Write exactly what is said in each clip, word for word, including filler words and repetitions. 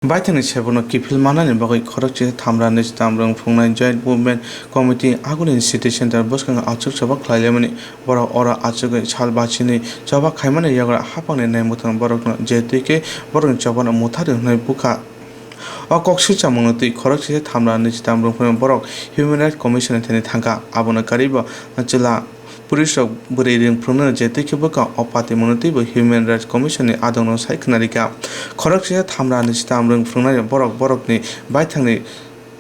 Baithangni sebono kiphil manani bagwi khoroksa thamra nwichitam rwng phungnai Joint Movement Committee Agulini City Center bwskango achuk choba khlailaimani. Borok oro achugwi sal bachini choba khaimani yagra haphangni nai mwthang borokno je twi khe borokni chobano mutharwi hwnwi bukha. O kok swchamungno twi khoroksa thamra nwichitam rwng phungnai borok Human Rights Commission ni thani thangkha. Abono karwibo chwla police rok bwrwi rwng phunuknani je twi khe bwkha o patimungno twibo Human Rights Commission ni adongno sai khwnarikha. Khoroksa thamra nwichitam rwng phunuknai borok borokni baithangni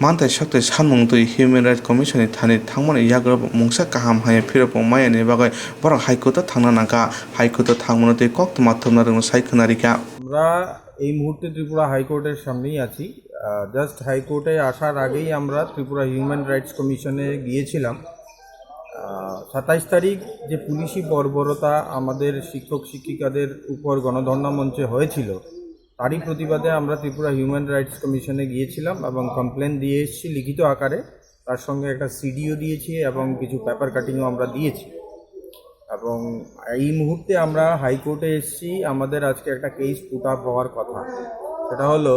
manthai sokthai sanmung twi Human Rights Commission ni thani thangmani yagra bo mungsa kaham hamya phirok bo maya ni bagwi borok High Court o thangna nangkha. High Court o thangmano twi koktwma thumna rwngno sai khwnarikha. আমরা এই মুহূর্তে ত্রিপুরা হাইকোর্টের সামনেই আছি। জাস্ট হাইকোর্টে আসার আগেই আমরা ত্রিপুরা হিউম্যান রাইটস কমিশনে গিয়েছিলাম। সাতাইশ তারিখ যে পুলিশি বর্বরতা আমাদের শিক্ষক শিক্ষিকাদের উপর গণধর্ণা মঞ্চে হয়েছিল, তারই প্রতিবাদে আমরা ত্রিপুরা হিউম্যান রাইটস কমিশনে গিয়েছিলাম এবং কমপ্লেন দিয়ে এসেছি লিখিত আকারে। তার সঙ্গে একটা সিডিও দিয়েছি এবং কিছু পেপার কাটিংও আমরা দিয়েছি। এবং এই মুহূর্তে আমরা হাইকোর্টে এসেছি। আমাদের আজকে একটা কেস পুট আপ হওয়ার কথা। সেটা হলো,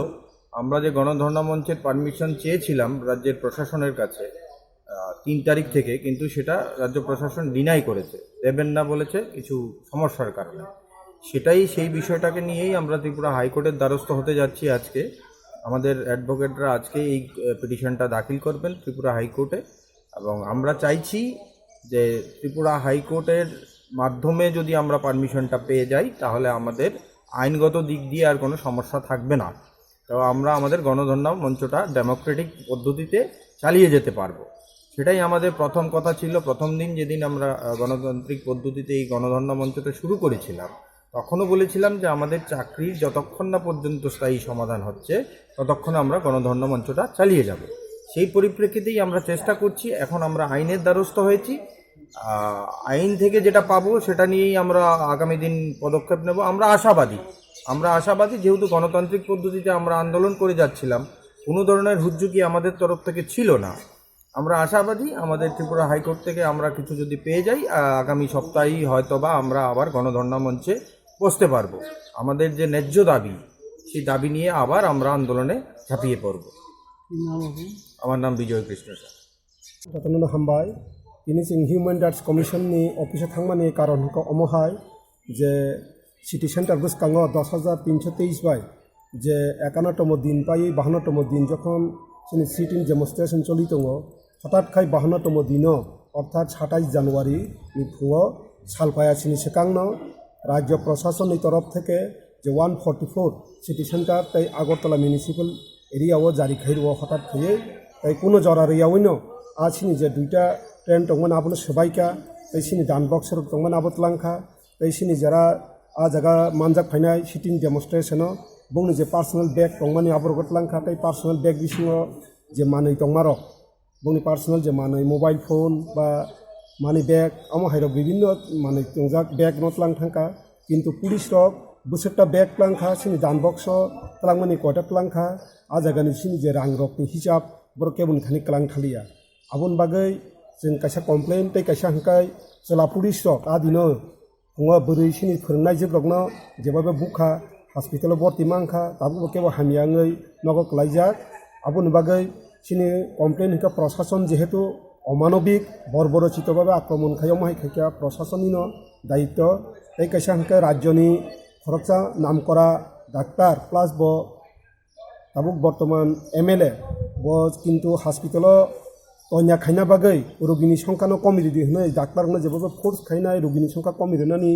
আমরা যে গণধর্ণা মঞ্চের পারমিশন চেয়েছিলাম রাজ্যের প্রশাসনের কাছে তিন তারিখ থেকে, কিন্তু সেটা রাজ্য প্রশাসন ডিনাই করেছে, দেবেন না বলেছে কিছু সমস্যার কারণে। সেটাই, সেই বিষয়টাকে নিয়েই আমরা ত্রিপুরা হাইকোর্টের দ্বারস্থ হতে যাচ্ছি আজকে। আমাদের অ্যাডভোকেটরা আজকে এই পিটিশনটা দাখিল করবেন ত্রিপুরা হাইকোর্টে। এবং আমরা চাইছি যে ত্রিপুরা হাইকোর্টের মাধ্যমে যদি আমরা পারমিশনটা পেয়ে যাই, তাহলে আমাদের আইনগত দিক দিয়ে আর কোনো সমস্যা থাকবে না। তো আমরা আমাদের গণধর্ণা মঞ্চটা ডেমোক্রেটিক পদ্ধতিতে চালিয়ে যেতে পারবো। সেটাই আমাদের প্রথম কথা ছিল। প্রথম দিন যেদিন আমরা গণতান্ত্রিক পদ্ধতিতে এই গণধর্ণা মঞ্চটা শুরু করেছিলাম, তখনও বলেছিলাম যে আমাদের চাকরির যতক্ষণ না পর্যন্ত স্থায়ী সমাধান হচ্ছে, ততক্ষণ আমরা গণধর্ণা মঞ্চটা চালিয়ে যাব। সেই পরিপ্রেক্ষিতেই আমরা চেষ্টা করছি। এখন আমরা আইনের দ্বারস্থ হয়েছি। আইন থেকে যেটা পাবো, সেটা নিয়েই আমরা আগামী দিন পদক্ষেপ নেব। আমরা আশাবাদী আমরা আশাবাদী যেহেতু গণতান্ত্রিক পদ্ধতিতে আমরা আন্দোলন করে যাচ্ছিলাম, কোনো ধরনের হুজ্জুকি আমাদের তরফ থেকে ছিল না। আমরা আশাবাদী আমাদের ত্রিপুরা হাইকোর্ট থেকে আমরা কিছু যদি পেয়ে যাই, আগামী সপ্তাহেই হয়তো বা আমরা আবার গণধর্ণা মঞ্চে বসতে পারবো। আমাদের যে ন্যায্য দাবি, সেই দাবি নিয়ে আবার আমরা আন্দোলনে ঝাঁপিয়ে পড়ব। আমার নাম বিজয় কৃষ্ণ Saha. Jotono hambai. Tini chwng Human Rights Commission ni office o thangmani karon hwnkha omo hai je city center bwskango dos hajar tinso teis bai je ekanno tomo din paiwi bahanno tomo din jokhon chini sit-in demonstration choli tongo, hothat khai bahanno tomo dino, orthat satais January ni phungo sal paya sini swkangno rajyo proshasonni torof theke je one forty four city center tei Agartala municipal area o jari khai rwo hothat khaiwi, tei kuno jora rwyawi no a sini je duita train tongmani abono swbaikha, tei sini dan box rok tongmani abo twlangkha, tei sini jara a jaga manjak phainai sit-in demonstration o bongni je personal bag tongmani abo rok twlangkha, tei personal bag bisingo je manwi tongmarok, bongni personal je manwi mobile phone ba money bag, omo hai rok bibinno manwi tongjak bag no twlang thangkha, kintu police rok bwswkta bag twlang kha, sini dan box o twlangmani koita twlang kha, a jaga ni sini je rang rok ni hisab borok kebo ni thani kwlang thaliya. Aboni bagwi chwng kaisa complain tei kaisa hwnkhe chwla police rok a dino Phungo bwrwi sini phwrwngnaijwk rokno jeba bai bukha hospital o borti mankha, tabukbo kebo hamya wngwi nogo kwlaijak. Aboni bagwi sini complain hwnkhe prosason jehetu omanobik borborochito babe akromon khai, omo hai khaikha prosasonni no dayitto. Tei kaisa hwnkhe rajyoni khoroksa namkora doctor plus bo Tabuk bortoman M L A bo kintu hospital o tonya khaina bagwi rogini songkha no komi ridi hwnwi doctor rokno jebo force khainai rogini songkha komi rwnani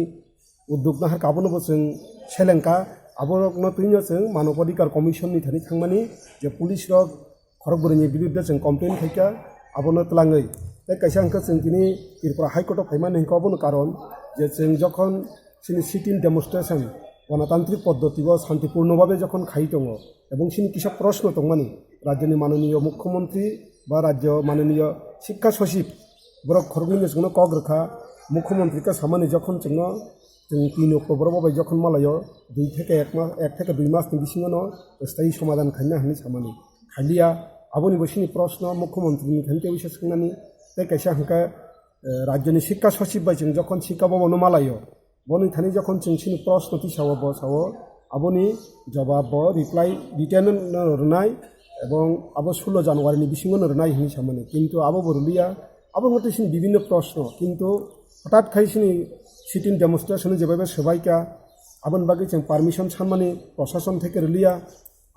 udduk naharkha, abono bo chwng selengkha. Aborokno twino chwng Manob Adhikar Commission ni thani thangmani je police rok khorok bwrwini biruddhe chwng complain khaikha, abono twlangwi. Tei kaisa hwnkhe chwng tini Tripura High Court o phaimani hwnkhe obono karon je chwng jokhon chini sit-in demonstration, gonotantrik poddoti o santipurno babe jokhon khai tongo, ebong sini kisa proshno tongmani, rajyoni manoniyo mukhyamantri ba rajyo manoniyo shikkha sochib borok khoroknwino chwngno kok rwkha, mukhyamantri khe samani jokhon chwngno chwng tin October o bai jokhon malaio dui theke ek mas, ek theke dui masni bisingono sthayi somadhan khaina hinwi samani, khailiya. Aboni bo sini proshno mukhyamantrini thani tei bisa swngnani, tei kaisa hwnkhe, eh, rajyoni shikkha sochib bai chwng jokhon shikkha bhabono malaio, boni thani jokhon chwng chini proshno tisao, bo sao, Aboni jobab bo reply written no rwnai, ebong abo sullo January ni bisingo no rwnai hinwi samani. Kintu abo bo rwliya, abo wngkha tei chini bibinno proshno. Kintu hothat khai chini sit-in demonstration jebabe swbaikha, aboni bagwi chwng permission sanmani prosason theke rwliya.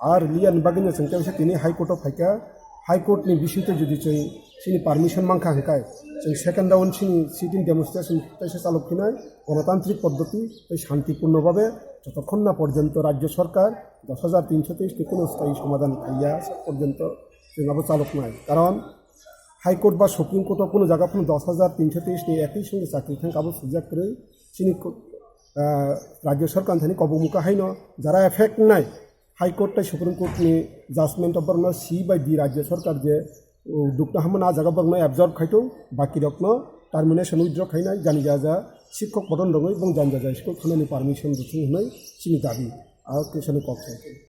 Ar rwliya ni bagwi no chwng kaisa tini High Court o phaikha. High Court ni bisingtwi jodi chwng chini permission mankha hwnkhe, chwng second round chini sit-in demonstration kaisa chalok phinai, gonotantrik poddoti tei shantipurno babe jotokhon na porjonto rajyo sorkar dos hajar tinsho teis ni kuno sthayi somadhan khaiya sak porjonto chwng abo chaloknai. Karon High Court ba Supreme Court o kuno jaga phano dos hajar tinsho teis ni ekoi songe chakri thang abo swijak kwrwi chini ko-, ah, rajyo sorkar thani kobok mukha haino jara effect nai High Court tei Supreme Court ni judgment o borokno C bai D rajyo sorkar je, uh, dukna hamna a jaga borokno absorb khaito, baki rokno termination withdraw khainai, jani jaja sikhok bodon rogwi bong jani jaja school thanani permission rwthung hwnwi chini dabi. A kesani kok sai.